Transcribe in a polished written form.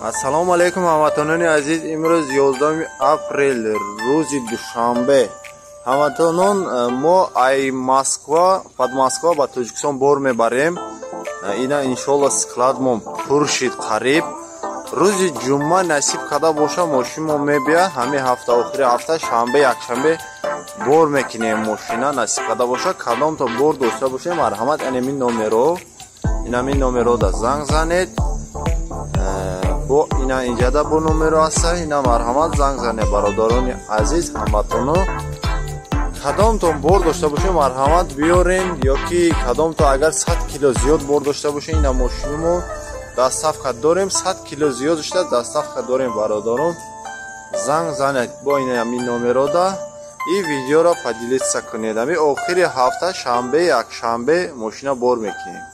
Ассалому алайкум, ҳамватанони азиз. Имрӯз 11 апрел, рӯзи душанбе. Ҳамватанон, мо ай Москва, под Москва ба Тоҷикистон бор мебарем. Ина, иншолло, складмон пур шид қариб. Рӯзи ҷумъа, насиб карда боша, мошинмо мебия. Ҳамин ҳафта, охири ҳафта, шанбе, якшанбе бор мекунем мошина, насиб карда боша. Кадомто бор дошта бошем, марҳамат, анамин номеро, инамин номеро да занг занед. Бо ина инҷада бо номеро ҳаста, ина, марҳамат, занг занед. Бародарони азиз, ҳамватано, кадомтон бор дошта бошем, марҳамат, биёрен. Ё ки кадомто агар 100 кило зиёд бор дошта бошем, ина мошинмо доставка дорем. 100 кило зиёд дошта, доставка дорем. Бародарон, занг занед бо инамин номерода и видеоро поделиться кунед. Ами охири ҳафта, шанбе, якшанбе мошина бор мекунем.